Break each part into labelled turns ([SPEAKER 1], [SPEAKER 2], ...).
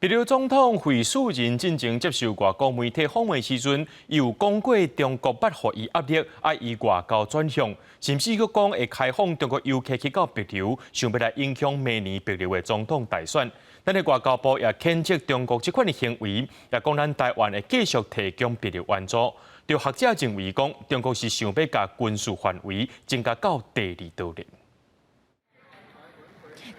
[SPEAKER 1] 帛琉總統惠恕仁進前接受外國媒體訪問時陣，有講過中國捌予伊壓力，愛伊外交轉向，甚至閣講會開放中國遊客去到帛琉，想欲來影響明年帛琉的總統大選。咱的外交部也譴責中國這款的行為，也講咱台灣會繼續提供帛琉援助。有學者認為講，中國是想欲共軍事範圍增加到第二島鏈。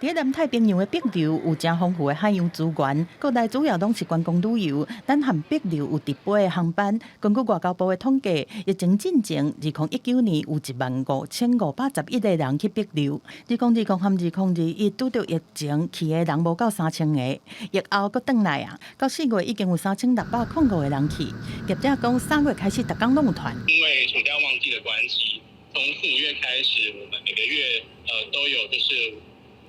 [SPEAKER 2] 佇南太平洋的帛琉有誠豐富的海洋資源，國內主要攏是觀光旅遊。咱和帛琉有直飛的航班。根據外交部的統計，疫情進前，2019年有15,511個人去帛琉。2020和2021拄著疫情去的人無夠3000個，疫後閣轉來啊，到4月已經有3605個人去。業者講，3月開始，逐工攏有團。
[SPEAKER 3] 因為暑假旺季的關係，從四五月開始，我們每個月都有就是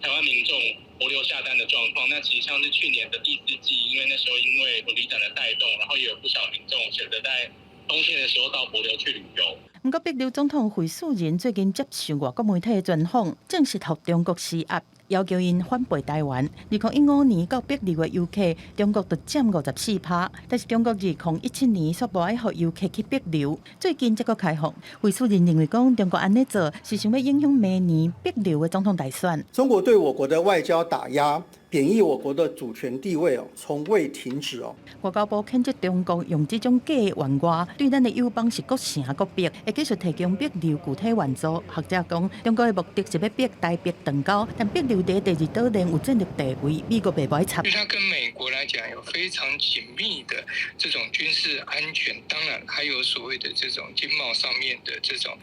[SPEAKER 3] 台灣民眾帛琉下單的狀況。那其實像是去年的第四季，因為那時候因為旅展的帶動，然後也有不少民眾選擇在冬天的時候到帛琉去旅遊。
[SPEAKER 2] 毋過，帛琉總統惠恕仁最近接受外國媒體的專訪，證實予中國施壓，要求𪜶反背台灣。2015年到帛琉的遊客，中國就佔54%，但是中國2017年煞無愛予遊客去帛琉，最近才閣開放。惠恕仁認為講，中國按呢做是想欲影響明年帛琉的總統大選。
[SPEAKER 4] 中國對我國的外交打壓，貶抑我國的主權地位哦，從未停止哦。
[SPEAKER 2] 外交部譴責中國用這種假的援外，對咱的友邦是閣成閣逼，會繼續提供帛琉具體援助。學者講，中國的目的是欲逼台帛斷交，但帛琉佇第二島鏈有戰略地位，美國袂愛插。
[SPEAKER 5] 因為它跟美國來講有非常緊密的這種軍事安全，當然還有所謂的這種經貿上面的這種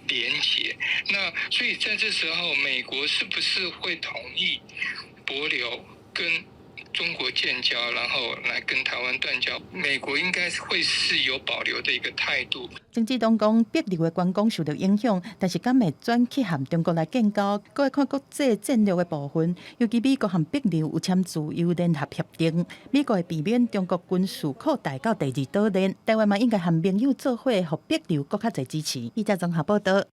[SPEAKER 5] 連結。那所以在這時候，美國是不是會同意帛琉跟中國建交，然後來跟台灣斷交？美國應該會是有保留的一個態度。
[SPEAKER 2] 鄭志東講，帛琉的觀光受著影響，但是敢會轉去和中國來建交，閣會看國際戰略的部分。尤其美國和帛琉有簽自由聯合協定，美國會避免中國軍事擴大到第二島鏈，台灣嘛應該和盟友做伙，予帛琉閣較濟支持。記者綜合報道。